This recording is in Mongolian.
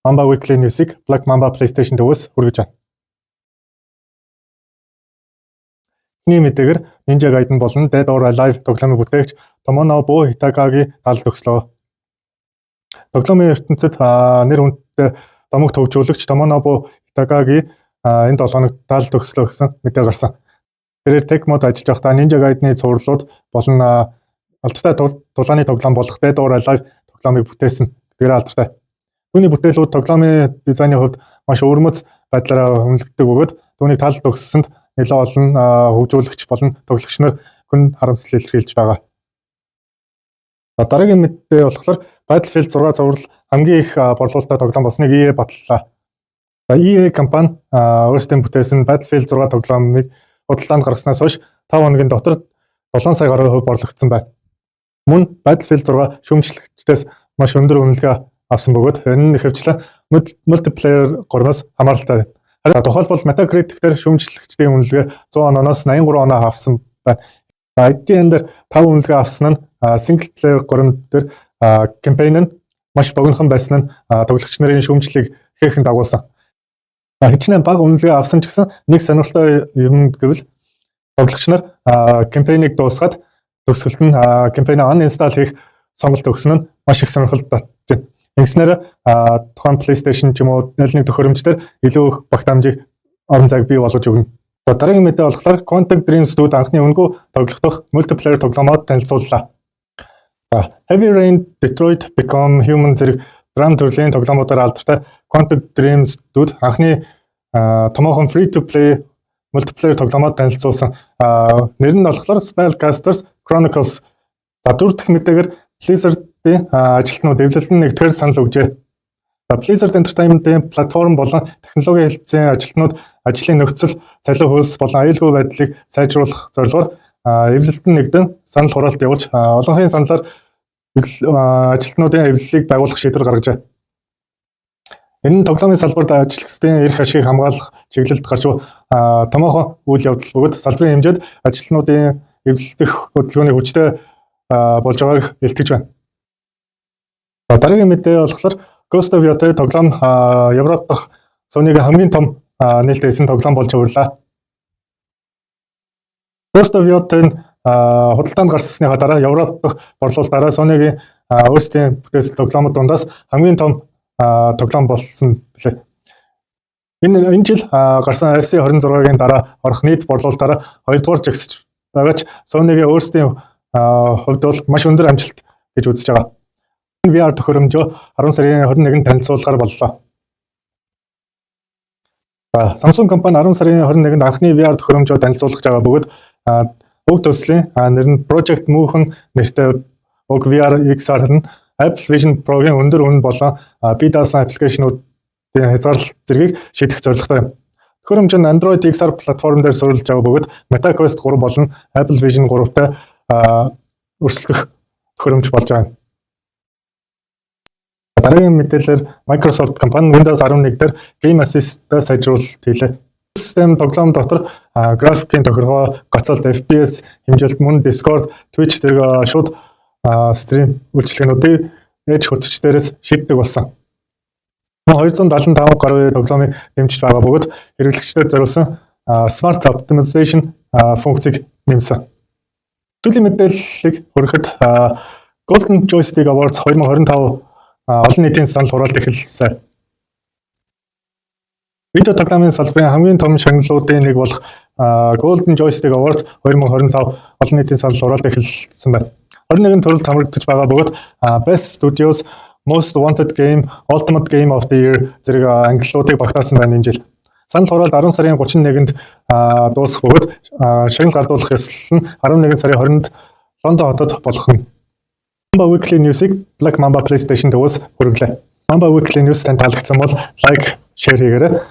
Mamba Weekly News-ыг Black Mamba PlayStation 4-өөс хүргэж байна. Эхний мэдээгээр Ninja Gaiden болон Dead or Alive тоглоомын бүтээгч Tomonobu Itagaki дал төгслөө. Тоглоомын ертөнцид нэр хүндтэй домог төвжүүлэгч Tomonobu Itagaki энэ 7 хоногт дал төгслөө гэсэн мэдээ гарсан. Тэрээр Tecmo-д ажиллаж байхдаа Ninja Gaiden-ы цувралууд болон алдартай тулааны тоглоом болох Dead or Alive тоглоомыг бүтээсэн гэдгээр алдартай. Түүний бүтээлүүд тоглоомын дизайны хувьд маш өвөрмөц байдлаараа үнэлэгддэг бөгөөд түүнийг тал төгссөнд нэлээд олон хөгжүүлэгч болон тоглогч нар хүн харамсал илэрхийлж байгаа. Дараагийн мэдээ болохоор Battlefield 6 цуврал хамгийн их борлуулалттай тоглоом болсныг EA баталлаа. EA компани өөрсдийн бүтээсэн Battlefield 6 тоглоомыг худалдаанд гаргаснаас хойш 5 хоногийн дотор 7 сая гаруй хувь борлогдсон байна. Мөн Battlefield 6 шүүмжлэгчдээс маш өндөр үнэлгээ авсан бөгөөд энэ нь ихэвчлэн multiplayer горимоос хамааралтай. Харин тухайлбал Metacritic дээр шүүмжлэгчдийн үнэлгээ 100 оноос 83 оноо авсан байна. IGN дээр 5 үнэлгээ авсан нь single player горим дээр кампань нь маш богинохон байсан нь тоглогч нарын шүүмжлэлийг ихээхэн дагуулсан. Хичнээн бага үнэлгээ авсан ч гэсэн нэг сонирхолтой юм гэвэл тоглогч нар кампанийг дуусгаад төгсгөлд нь кампанийг uninstall хийх сонголт өгсөн нь маш их сонирхол татж байна. Ингэснээр тухайн PlayStation ч юм уу аль нэг төхөөрөмж дээр илүү их багтаамжийг орон зайг бий болгож өгнө. Дараагийн мэдээ болохоор Quantic Dream Studio анхны үнэгүй тоглогдох multiplayer тоглоомоор танилцууллаа. За, Heavy Rain, Detroit Become Human зэрэг драм төрлийн тоглоомуудаар алдартай Quantic Dream Studio анхны томоохон free to play multiplayer тоглоомоор танилцуулсан. Нэр нь болохоор Spellcasters Chronicles. За, дөрөв дэх мэдээгээр Blizzard-ийн ажилтнууд эвлэлэн нэгтгэхээр санал өгжээ. За, Blizzard Entertainment-ийн платформ болон технологийн хэлтсийн ажилтнууд ажлын нөхцөл, цалин хөлс болон аюулгүй байдлыг сайжруулах зорилгоор эвлэлтэн нэгдэн санал хураалт явуулж, олонхын саналаар ажилтнуудын эвлэлийг байгуулах шийдвэр гаргажээ. Энэ нь тоглоомын салбарт ажиллагчдын эрх ашигыг хамгаалах чиглэлд гарч буй томоохон үйл явдал бөгөөд салбарын хэмжээнд ажилтнуудын эвлэлдэх хөдөлгөөний хүчтэй болж байгааг илтгэж байна. Дараагийн мэдээ болохоор Ghost of Yotei тоглоом Европ дахь Sony-гийн хамгийн том нээлттэй хийсэн тоглоом болж хувирлаа. Ghost of Yotei нь худалдаанд гарсныхаа дараа Европ дахь борлуулалтаараа Sony-гийн өөрсдийн бүтээсэн тоглоомууд дундаас хамгийн том тоглоом болсон билээ. Энэ жил гарсан FC 26-гийн дараа орох нийт борлуулалтаараа хоёрдугаар жагсаж байгаа ч Sony-гийн өөрсдийн хувьд бол маш өндөр амжилт гэж үзэж байгаа. VR төхөөрөмжөө 10 сарын 21-нд танилцуулахаар боллоо. За, Samsung компани 10 сарын 21-нд анхны VR төхөөрөмжөө танилцуулах байгаа бөгөөд уг төслийн нэр нь Project Moohan нэртэй уг VR XR нь Apple Vision Pro-гийн өндөр үнэ болон бие даасан application-уудын хязгаарлалт зэргийг шийдэх зорилготой юм. Төхөөрөмж нь Android XR платформ дээр суурилж байгаа бөгөөд Meta Quest 3 болон Apple Vision 3-тай өрсөлдөх төхөөрөмж болж байгаа юм. Дараагийн мэдээлэлээр Microsoft компани Windows 11 дээр Game Assist-тай сайжруулалт хийлээ. Систем тоглоом дотор графикийн тохиргоо, гацалт, FPS хэмжээлт, мөн Discord, Twitch зэрэг шууд stream үйлчилгээнүүдийг Edge хөтөч дээрээс шийддэг болсон. 275 гаруй тоглоомыг дэмжиж байгаа бөгөөд хэрэглэгчдэд зориулсан Smart Optimization функцийг нэмсэн. Сүүлийн мэдээллийг хүргэхэд Golden Joystick Awards 2025 олон нийтийн санал хураалт эхэлсэн. Видео тоглоомын салбарын хамгийн том шагналуудын нэг болох Golden Joystick Awards 2025 олон нийтийн санал хураалт эхэлсэн байна. 21 төрөлд хамрагдаж байгаа бөгөөд Best Studios, Most Wanted Game, Ultimate Game of the Year зэрэг ангиллуудыг багтаасан байна энэ жил. Санал хураалт 10 сарын 31-нд дуусах бөгөөд шагнал гардуулах ёслол нь 11 сарын 20-нд Лондон хотод болох нь. Mamba Weekly News-ыг Black Mamba PlayStation 4-өөс хүргэлээ. Mamba Weekly News танд таалагдсан бол like, share хийгээрэй.